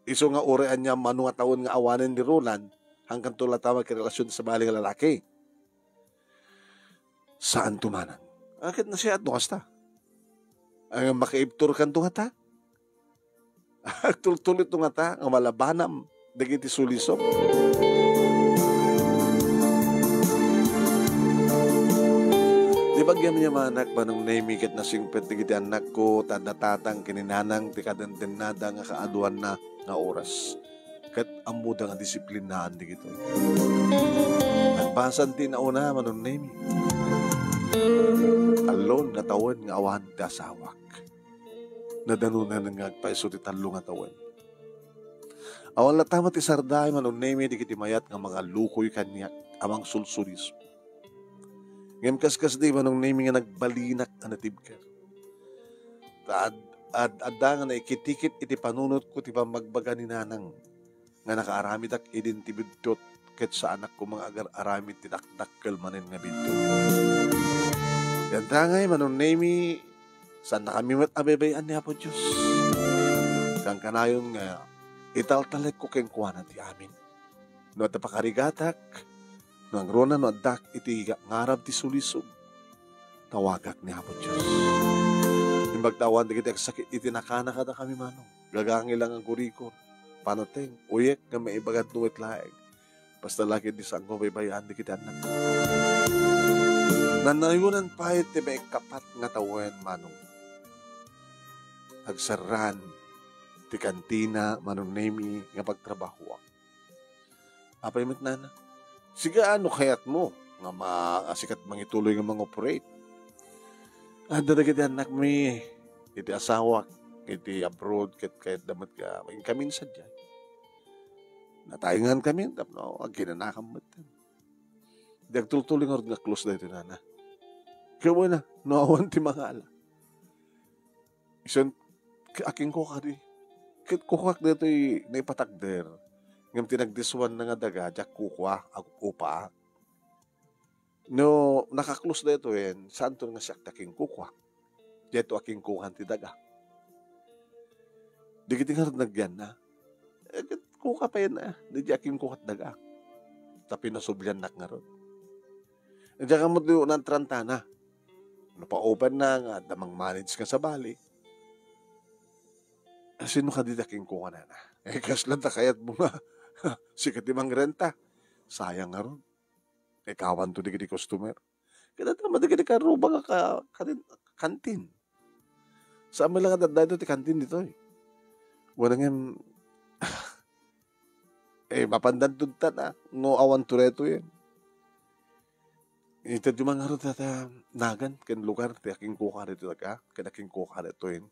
Isu nga uray ania mano nga tawen nga awanen ni Roland, haankanto latta makirelasion ti sabali nga lalaki. Saanto manen. Ket nasiat no kasta. Ay, makaibturkanto ngata? Agtultulitto ngata nga malabanam dagiti sulisog? Di ba agyamanak, Manong Nemi, ket nasingpet dagiti annakko, ta adda tatang ken ni nanang ti kadendennada nga kaaduanna nga oras. Ket ammoda nga disiplinaan dagitoy. Nagbasan ti nauna, Manong Nemi. Tallo nga tawen nga awan ti asawak. Nadanonan nga agpayso ti tallo nga tawen. Awan latta met isardaay, Manong Nemi, dagiti mayat nga mangalukoy kaniak a mangsulsulisog. Ngem kaskasdi, Manong Nemi, nga nagbalinak a natibker. Ta ad-, ad-, adda nga naikitikit iti panunotko ti pammagbaga ni nanang nga nakaaramidak idin ti biddut ket saanak koma nga agar-aramid ti dakdakkel manen nga biddut. Diay ngay, Manong Nemi, saannakami met a baybay-an ni Apo Dios. Kankanayon nga italtalekko kenkuana ti amin. No adda pakarigatak, no angruna no addak iti ngarab ti sulisog, tawagak ni Apo Dios. Imbag ta awan dagiti agsakit iti nakana kadakami, Manong. Gagangil lang a gurigor, panateng, uyek nga maibagad no met laeng. Basta la ket di saanko baybay-an dagiti annak. Nanayonan pay ti maikkapat nga tawen, Manong. Agserran ti kantina, Manong Nemi, nga pagtrabahoak. Apay met nana? Siga, no kayatmo nga ma-, a sika ti mangituloy nga mangoperate. Adda dagiti annakmi iti asawak iti abroad ket kayatda met nga inkamin sadiay. Nataengankami tapno agkinanakam met. Di agtultuloy ngarud nga close daytoy nana. Kaya wala, no awan ti mangala. Isun, akinkuka di. Ket kukak daytoy naipatakder. Ngem ti nagdiswan na nga daga, diak kukua, ag-upa. No naka-close daytoyen, saanto nga siak ti akinkukua. Daytoy akinkukan ti daga. Dagiti ngarud nagyanna. Eh, ket kuka pay na, daydiay akinkukat daga. Ta pinasubliannak ngarud. Diak ammo ti unaan trantana. No pa-open na nga adda mang-manage nga sabali. Sino kadi ti akinkukanana? Eh, kasla ta kayatmo nga sika ti mangrenta. Sayang ngarud. Ikawanto dagiti customer. Ket adda met dagiti karruba nga ka-, karin-, kantin. Saan met la nga adda daytoy ti kantin ditoy? Wen ngem, eh, mapandan tudtan, a, no awan to daytoy, eh. Itedyo man ngarud ta, ta nagan ken lugar ti akinkuka ditoy, a, ken akinkuka ditoy.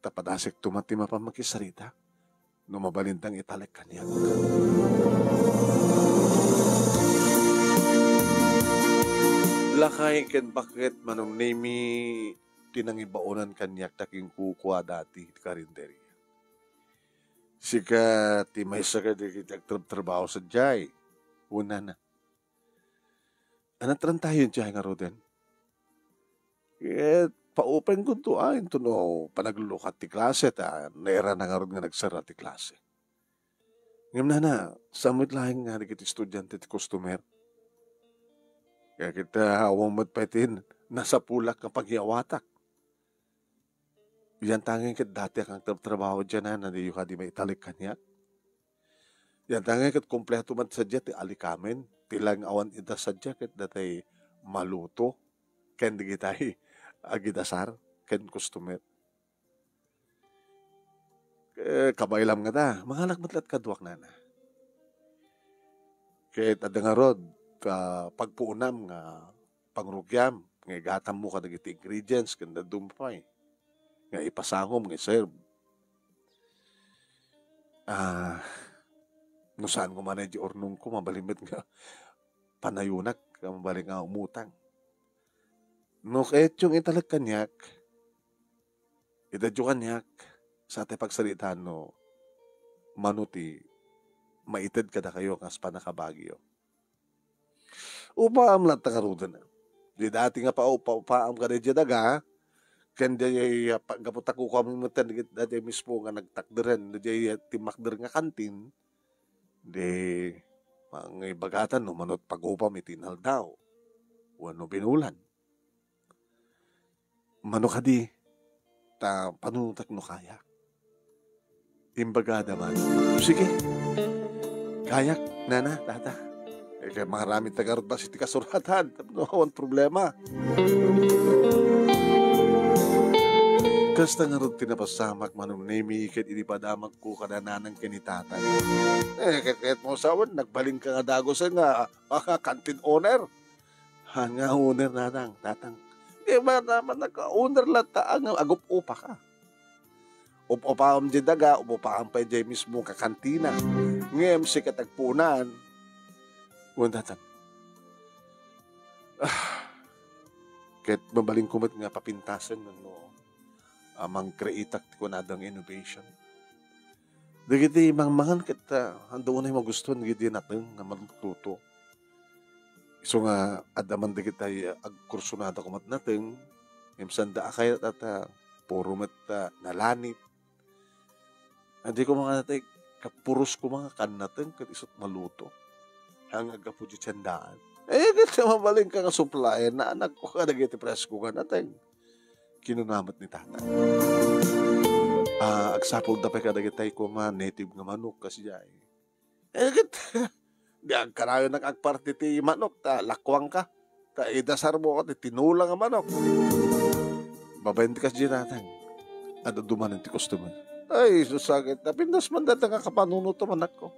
Ta padasekto met ti mapan makisarita no mabalintang italek kaniak. Lakay ken baket, Manong Nemi, ti nangibaonan kaniak ta akinkukua dati ti karinderia. Sika ti maysa kadagiti agtrabtrabaho sadiay. Kunana. Anat rantayon ti ay ngaruden? Ket paupenko to ay, intono panaglukat ti klase, ta nairana ngarud nga nagsara ti klase. Ngem nana, saan met laeng nga dagiti estudiante ti customer? Kaya kita, awan met pay ti nasapulak nga pagyawatak. Yan tangen ket dati ak nagtrabtrabaho diyan, nana, diyo kadi maitalek kaniak. Yan tangen ket kompleto man sadiay ti alikamen, ti lang awan ida sadiay ket datay maluto, ken digitay agidasar, ken customer. Eh, kabaylam ngata, mangalak met la't kaduak, nana. Ket adda ngarud, ka pagpuonam nga pangrugiam, nga igatammo kadagiti ingredients, ken dadduma pay, nga ipasangom, nga iserve. Ah, no saan ko man di urnongko, mabalin met nga panayonak, mabalin nga umutang. No kayatyo nga italek kaniak, itedyo kaniak, sa ti pagsaritaan no mano ti maited kadakayo kas pannakabagyo. Upaam latta ngaruden. Di dati nga paupa-upaam kada diay daga, ken diay, ah, pa-, gapu ta kukuam met dagit-, daydiay mismo nga nagtakderen, daydiay, ah, timmakder nga kantin, di mangibagatan no mano ti pagupam iti inaldaw wenno binulan. Mano kadi, ta panunotek no kayak. Imbagada man, "Sige, kayak, nana, tata. Eh, kaya mangaramid ta ngarud basi ti kasuratan, tapno awan problema." Kasta ngarud ti napasamak, Manong Nemi, ket idi padamagko kada nanang ken ni tatang. Eh, ket, ket mo sawen, nagbalin ka nga dagusen nga, ah, kantin owner. Han nga owner, nanang, tatang. Di ba naman nagka-owner latta nga agup-upa ka? Up-upaam di daga, up-upaam pay di mismo kakantina. Ngem sika ti agpuonan. Wen, tatang. Ah, ket mabalin ko met nga papintasen no, ah, mangkreatak ti kunada nga innovation. Dagiti mangmangan ket, ah, adu unay magustuhan dagiti nateng nga maluluto. Isu nga adda man dagiti, ah, agkursunada koma ti nateng, ngem sanda a kayat a ta puro met, ah, nalanit. Adi koma nga nateng, kapuros koma nga kan nateng ket isu ti maluto. Haan nga aggapu di tiendaan. Eh, ket mabalin ka nga suplayen, naanakko kadagiti presko nga nateng. Kinuna met ni tata. Ah, agsapulda pay kadagitay koma native nga manok, kas diay. Eh, ket, di agkanayon agparti ti manok, ta lakuang ka. Ta idasar mo ti tinula nga manok. Babaen ti kas di tatang. Adda dumanen ti customer. Ay, susagit. Napindas man data nga kapanunot ti manakko.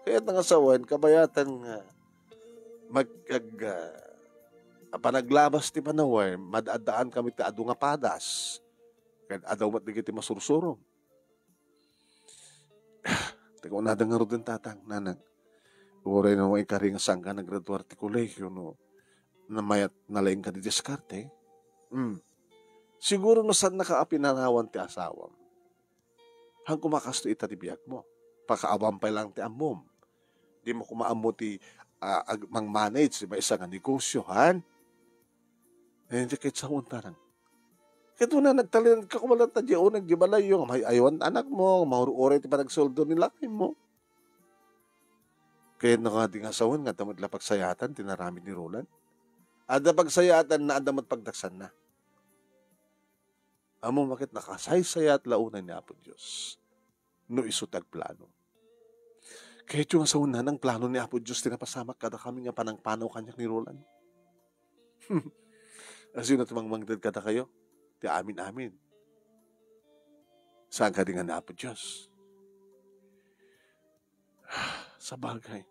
Kaya nga sawen, kabayatan nga mag-, ag-, ah, panaglabas ti panawen, mad-addaan kami ti adu nga padas. Ken adu met dagiti masursuro. Ti kunada ngaruden, tatang, nanang. Uray no, ikari nga saan ka naggraduar ti kolehiyo, no, namayat nalaing ka di diskarte. Hmm. Siguro no saan naka apinanawan ti asawam. Han koma kasto ita ti biagmo. Pakaawam pay lang ti ammom. Di mo koma ammo ti, ah, ag-, mang-manage ti maysa nga negosyo, han? Eh, di ket sao, tatang. Ket una, nagtalinaed ka koma latta di uneg di balayyo, nga may-aywan anakmo, maur-uray ti panagsueldo ni lakaymo. Ket no kadi nga sawen nga adda met la pagsayatan ti naramid ni Roland. Adda pagsayatan na adda met pagdaksanna. Ammom a ket nakasaysayat la unay ni Apo Dios no isu ti agplano. Kayatyo nga sawen, nanang, plano ni Apo Dios ti napasamak kadakami nga panangpanaw kaniak ni Roland. Asino ti mangmangted kadakayo? Ti amin-amin. Saan kadi nga ni Apo Dios? Sabagay.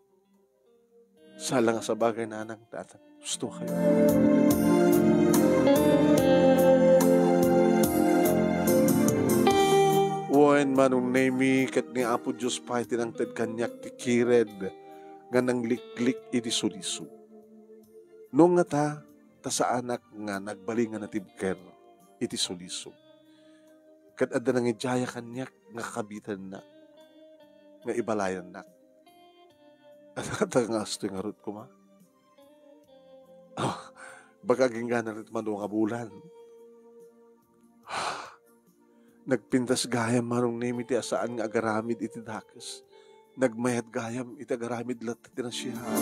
Sala nga sabagay, nanang, tatang. Gusto kayo. Wen, Manong Nemi, ket ni Apo Dios pay ti nangted kaniak ti kired nga nangliklik idi sulisog. No ngata, ta saanak nga nagbalin nga natibker iti sulisog. Ket adda nangidiaya kaniak nga kakabitanna. nga ibalayannak. Adda nga kastoy ngarud koma. Ah, baka agingga na ket mano nga bulan. Nagpintas gayam, Manong Nemi, ti a saan nga agaramid iti dakes. Nagmayat gayam iti agaramid latta ti nasiakan.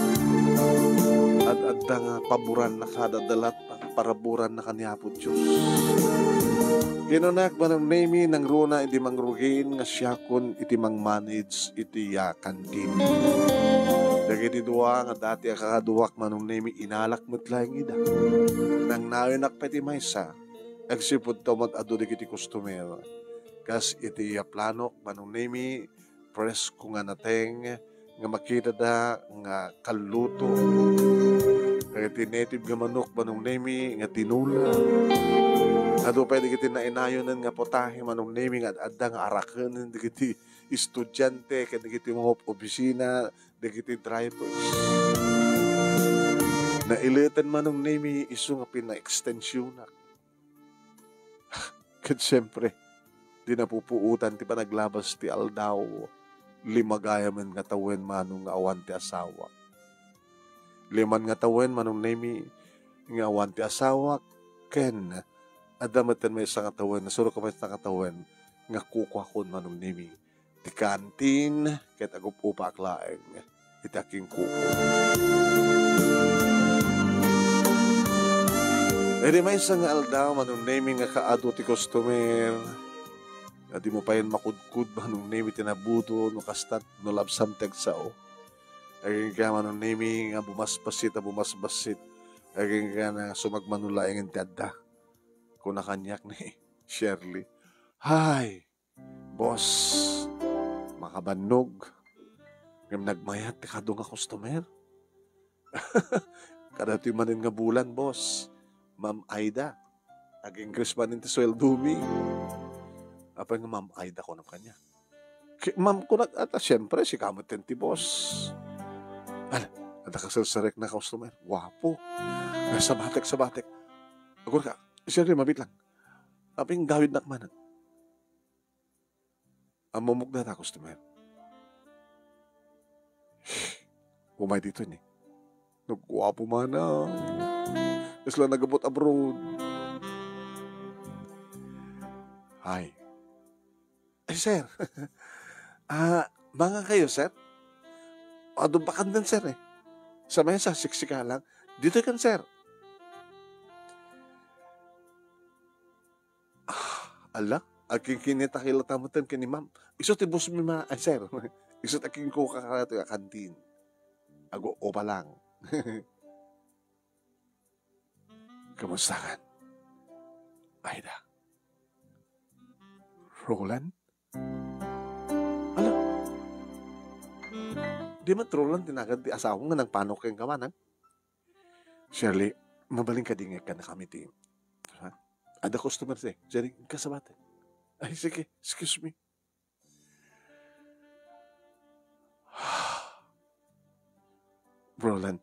Ad-adda nga paborannaka, adda latta nga paraborannaka ni Apo Dios. Kinunak, Manong Nemi, nangruna idi mangrugin nga siakon iti mangmanage iti, ah, kantin. Dagiti dua nga dati a kakaduak, Manong Nemi, inalak met laeng ida. Nangnayonak pay ti maysa, agsipud ta met adu dagiti customer. Kas iti, ah, planok, Manong Nemi, presko nga nateng nga makitada nga kalluto. Dagiti native nga manok, Manong Nemi, nga tinula. Adu pay dagiti nainayonen nga putahe, Manong Nemi, nga ad-adda nga arakenen dagiti estudiante ken dagiti mga op-, opisina, dagiti drivers. Naileten, Manong Nemi, isu nga pinaekstensionak. Ket siempre, di napupuotan ti panaglabas ti aldaw, lima gayamen nga tawen, Manong, nga awan ti asawak. Liman nga tawen, Manong Nemi, nga awan ti asawak, ken adda metten maysa nga tawen, nasurok a maysa nga tawen, nga kukuakon, Manong Nemi, ti kantin ket agup-upaak laeng iti akingkuko. Idi maysa nga aldaw, Manong Nemi, nga kaadu ti customer, nga dimo payen makudkod, Manong Nemi, ti nabudo no kasta no labsam ti agsao. Agingga, Manong Nemi, nga bumasbasit a bumasbasit. Agingga na sumagmamano laengen ti adda. Kuna kaniak ni Shirley, "Hay, boss, makabannog. Ngem nagmayat ti kadu nga customer." "Kadatoy manen nga bulan, boss, Ma'am Aida. Ag-increase manen ti sueldomi." "Apay nga Ma'am Aida?" kunam kaniak. "Ki-, ma'am," kunak, "ata, siempre, sika metten ti boss." Ala, adda kaserserek na customer. Guapo. Ay, sabatek, sabatek. Agurka, "Sir, mabit lang." Apay nga gawidnak manen. Ammomok dayta customer. Umay ditoy ni. Nagguapo man, ah. Kasla nagabot abroad. Ay. "Ay, sir. Ah, mangan kayo, sir? Adu bakandan, sir, eh. Sa maysa, siksika lang. Ditoy kan, sir." Ah, ala, agkinkinitak ila tamutan ken ni ma'am. "Isu ti boss mi, ma-, ay, sir. Isu ti agkinkuka kadatoy a kantin. Agu-upa lang." "Kamusta kan, Aida? Roland?" Ala, di met Roland ti nagan ti asawam nga nangpanok kenka manen? "Shirley, mabalin kadi nga ikkannakami ti, ha? Adda customer ti, Shirley, inka sabatek." "Ay, sige, excuse me." "Roland,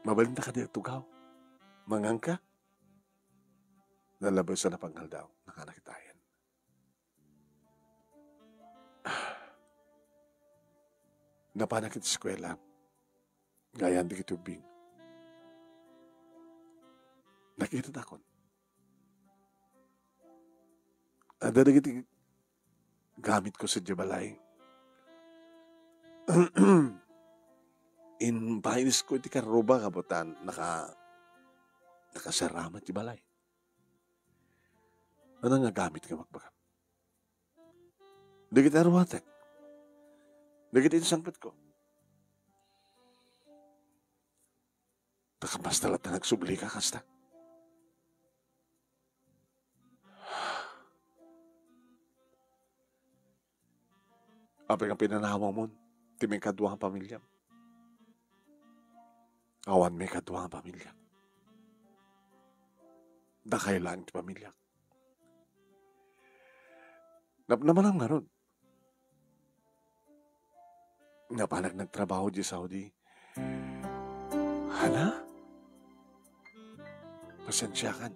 mabalinta kadi agtugaw? Manganka?" Nalabesan a pangaldaw, nakana kitayen. Napanak iti eskuela, gayan dagiti ubbing. Nakitatakon. Adda dagiti gamitko sadiay balay. Impaisko iti karruba, kabutan, naka-, nakasarama ti balay. Ania nga gamit nga magbagam? Dagiti aruatek. Dagiti insangpetko. Ta kasta latta nga agsubli ka kasta. Apay nga pinanawamon ti maikadua nga pamiliam? Awan maikadua nga pamilia. Dakay laeng ti pamiliak. Napnamalam ngarud. Napanak nagtrabaho di Saudi. Hala? Pasensiakan.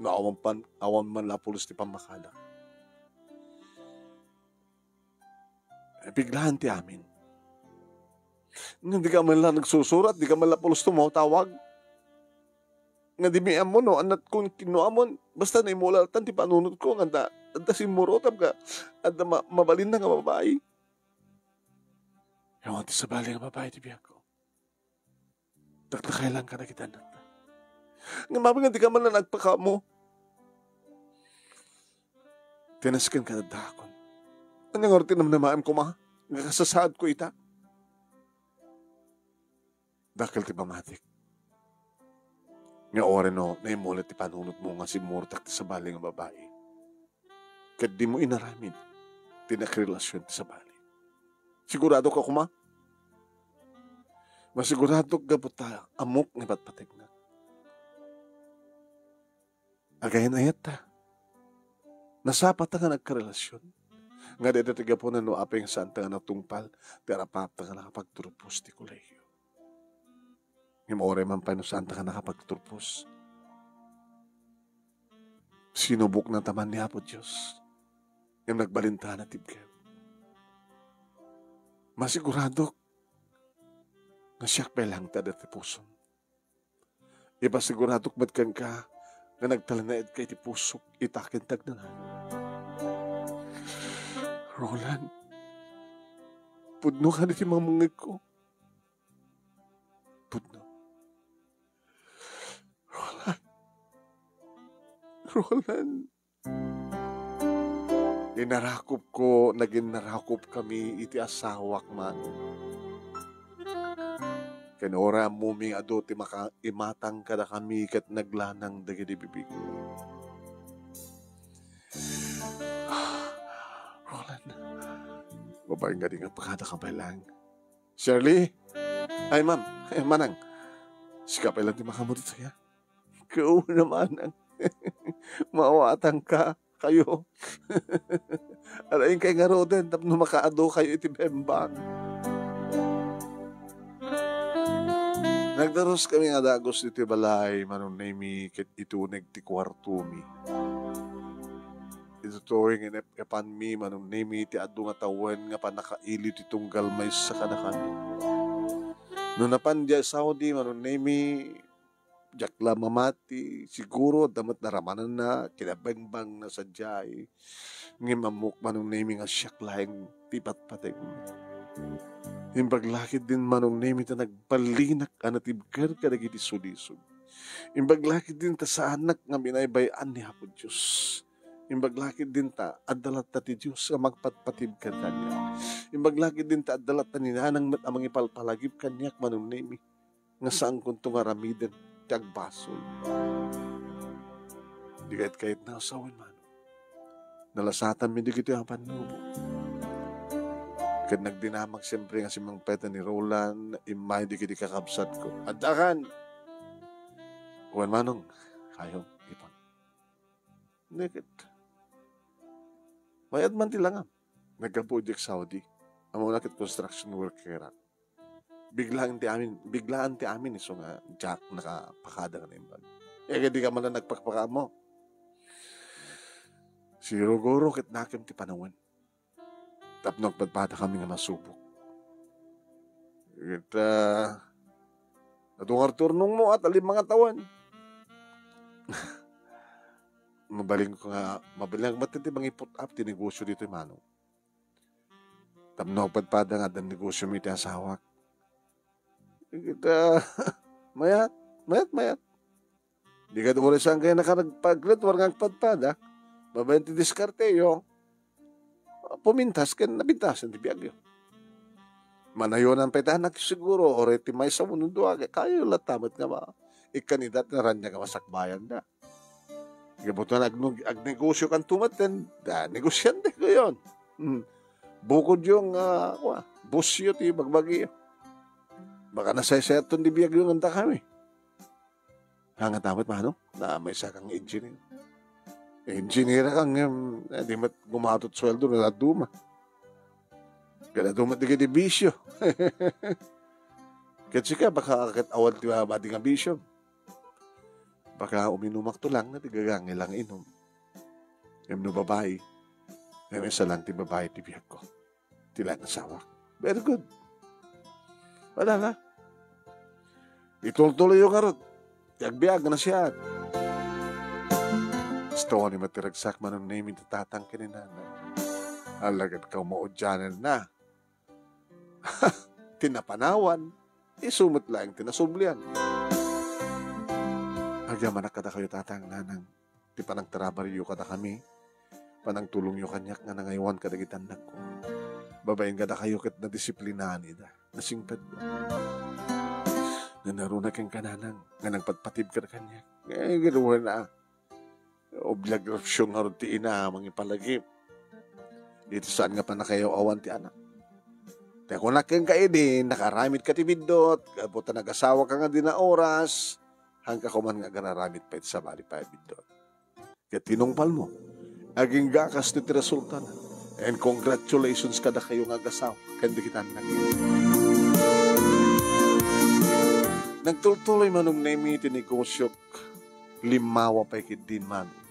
No awan pan, awan man la pulos ti pammakadak. Biglaan ti amin. Nga di ka man la nagsusurat, di ka man la pulos tumawtawag. Nga di mi ammo no, anat kun kinno amon, basta naimulatan ti panunot ko, nga adda, adda simmurot, tapno adda ma-, mabalin na nga babai. Yawan ti sabali nga babai ti biag ko. Taktakay lang ka na kita, anak. Nga mabi nga di ka man lang nagpakamo. Tinasken ka na dakon. Anya nga ti namnamaem koma? Nga kasasaad ko ita. Dakkel ti pamatik. Nga uray no, naimulat ti panunot mo nga simmurtak ti sabali nga babai. Ket di mo inaramid ti nakrelasyon ti sabali. Sigurado ka koma? Masiguradok gapu ta ammok nga ipatpategna. Agayan-ayat ta. Nasapa ta nga nagkarelasyon. Nga dayta ti gapuna no apay nga saan ta nga natungpal ti arap-arap ta nga nakapagturpos ti kolegio. Ngem uray man pay no saan ta nga nakapagturpos. Sinubokna ta man ni Apo Dios. Ngem nagbalin ta nga natibker. Masiguradok nga siak pay lang ti adda ti pusom. Ipasiguradok met kenka nga nagtalinaedka iti pusok ita ken ti agnanayon. Roland, pudno kadi ti mamungegko. Pudno. Roland. Roland. Inarakupko, naginarakupkami iti asawak, Manong. Ken uray ammomi nga adu ti maka-, imatang kadakami ket naglanang dagiti bibigmi. Roland, babaen nga di nga pakada ka pay lang. Shirley? Ay, ma'am. Ay, manang. Sika pay lang ti makaammo ditoy, ha? Kauna, manang. Maawatan ka, kayo. Alaing kay ngaruden tapno makaadu kayo iti bembang. Nagdaros kami nga dagus iti balay, Manong Nemi, ket ituneg ti kuartomi. Itoy nga inep-epanmi, Manong Nemi, ti adu nga tawen nga pannakailiw ti tunggal maysa kadakami. No napan diay Saudi, Manong Nemi, diak la mamati, siguro adda met naramananna, kinabengbangna sadiay. Ngem ammok, Manong Nemi, nga siak laeng ti patpategna. Imbag la ketdin, Manong Nemi, ta nagballinak a natibker kadagiti sulisog. Imbag la ketdin ta saanak nga binaybay-an ni Apo Dios. Imbag la ketdin ta adda latta ti Dios a mangpatpatibker kaniak. Imbag la ketdin ta adda latta ni nanang met a mangipalpalagip kaniak, Manong Nemi, nga saankonto nga aramiden ti agbasol. Di kayat-kayatna a sawen, Manong. Nalasatanmi dagitoy a pannubo. Ket nagdinamag siempre nga simmangpet ni Roland, immay dagiti kakabsatko. Addakan! Wen, Manong, kayo, ipon. Neket. Mayat man ti langam. Naggapu idiay Saudi. Ammona ket construction worker. Biglaan ti amin, biglaan ti amin isu nga diak nakapakada nga naimbag. Eh, di ka man lang nagpakpakaammo. Siguro ket nakem ti panawen. Tapno agpadpadakami nga masubok. Ket, ah, adu nga turnongmo at alim nga tawen. Mabalinko nga, mabalinko met ti mangiput-up ti negosyo ditoy, Manong. Tapno agpadpada nga adda negosyo mi iti asawak. Ket, ah, mayat, mayat, mayat. Di kad uray saan kayo nakaragpaglet, war nga agpadpada. Babaen ti diskarteyo. Pumintas ken napintasan ti biagyo. Manayonan pay ti anak siguro, uray ti maysa wenno dua, kayo latta met nga ma-, ikkan ida ti naraniag a masakbayanda. Gapu ta nag-, agnegosyo kanto met ken, da, negosyanteyo yon. Hmm. Bukod yung, ah, kua, busyo ti bagbagiyo. Baka nasaysayaton ti biagyo nga dakami. Nga nga ta met, Manong, na maysa kang engineer. Engineer ka ngem, eh, di met gumatot sueldo no dadduma. Kada dumat di kadi bisyo. Ket sika, baka ket awan ti madi nga bisyo. Baka uminumak to lang na ti gagangay lang inum. Ngem no babai, ngem isa lang ti babai ti biagko. ti laeng asawak. Very good. Wala na. Itultuloyyo ngarud ti agbiag nga nasayaat. Kasta ni met ti ragsak, Manong Nemi, ti tatang ken ni nanang. Alagad kaumaudiananna ti napanawan, isu met laeng ti nasublian. Agyamanak kadakayo, tatang, nanang, ti panangtarabaryo kadakami, panangtulongyo kaniak nga nangaywan kadagiti annakko. Babaen kadakayo ket nadisiplinaan ida, nasingpetda. Nanaruna kenka, nanang, nga nangpatpatib kada kaniak. Eh, ginawana. Obligasyon ngarud ti ina a mangipalagip iti saan nga pannakayaw-awan ti anak. Ti kunak kenka idi, nakaaramidka ti biddut, gapu ta nagasawaka nga dina oras, haanka koman nga agar-aramid pay iti sabali pay a biddut. Ket tinungpalmo, agingga kastoy ti resultana. And congratulations kadakayo nga agasawa ken dagiti annak. Nagtultuloy, Manong Nemi, ti negosyok, limmawa pay ketdin, Manong.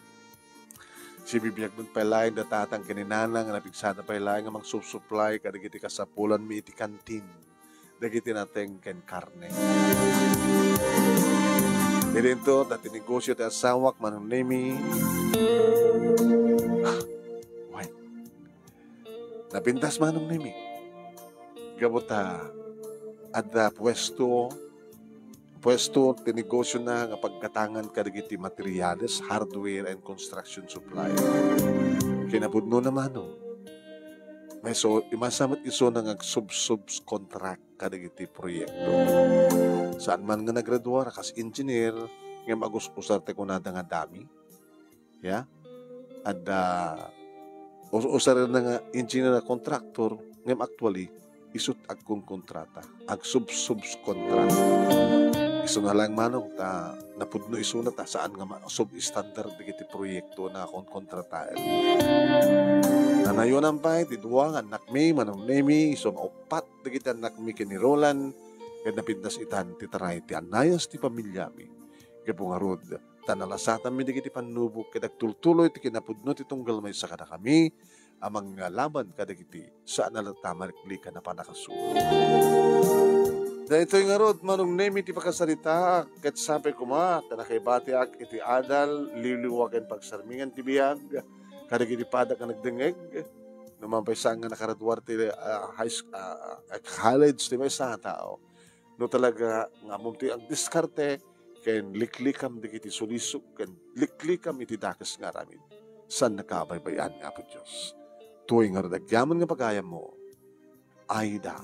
Sibibiag met pay laeng da tatang ken ni nanang nga napigsada pay laeng nga mangsupsuplay kadagiti kasapulanmi iti kantin dagiti nateng ken karne. Idinto, ta ti negosyo ti asawak, Manong Nemi. Wait. Napintas, Manong Nemi. Gapu ta adda puesto, puesto ti negosyona nga paggatangan kadagiti materials, hardware, and construction supply. Kinapudnona, Manong, maisu-, maisu met isuna nga agsub-subcontract kadagiti proyekto. Saan man nga nagraduar a kas engineer, ngem agus-usar ti kunada nga dami. Ya? Adda us-, usarna nga engineer a contractor, ngem actually, isut' agkonkontrata, agsub-subcontract. Isuna laeng, Manong, ta napudno isuna ta saan nga ma-, substandard dagiti proyekto a konkontrataen. Nanayonan pay ti dua nga annakmi, Manong Nemi, isu nga uppat dagiti annakmi ken ni Roland, ket napintas itan ti taray ti annayas ti pamiliami. Gapu ngarud, ta nalasatanmi dagiti pannubok ket agtultuloy ti kinapudno ti tunggal maysa kadakami a mangalaban kadagiti saan a latta a mariklikan a pannakasuot. Daytoy ngarud, Manong Nemi, ti pakasaritaak ket sapay koma ta nakaibatiak iti adal, liwliwa ken pagsarmingan ti biag kadagiti padak nga nagdengngeg. No man pay saan nga nakaraduar ti, ah, high sch-, ah, ah, college ti maysa a tao, no talaga nga ammom ti agdiskarte ken liklikam dagiti sulisog ken liklikam iti dakes nga aramid, saannaka a baybay-an nga Apo Dios. Tuy ngarud agyaman nga pagayammo, Aida.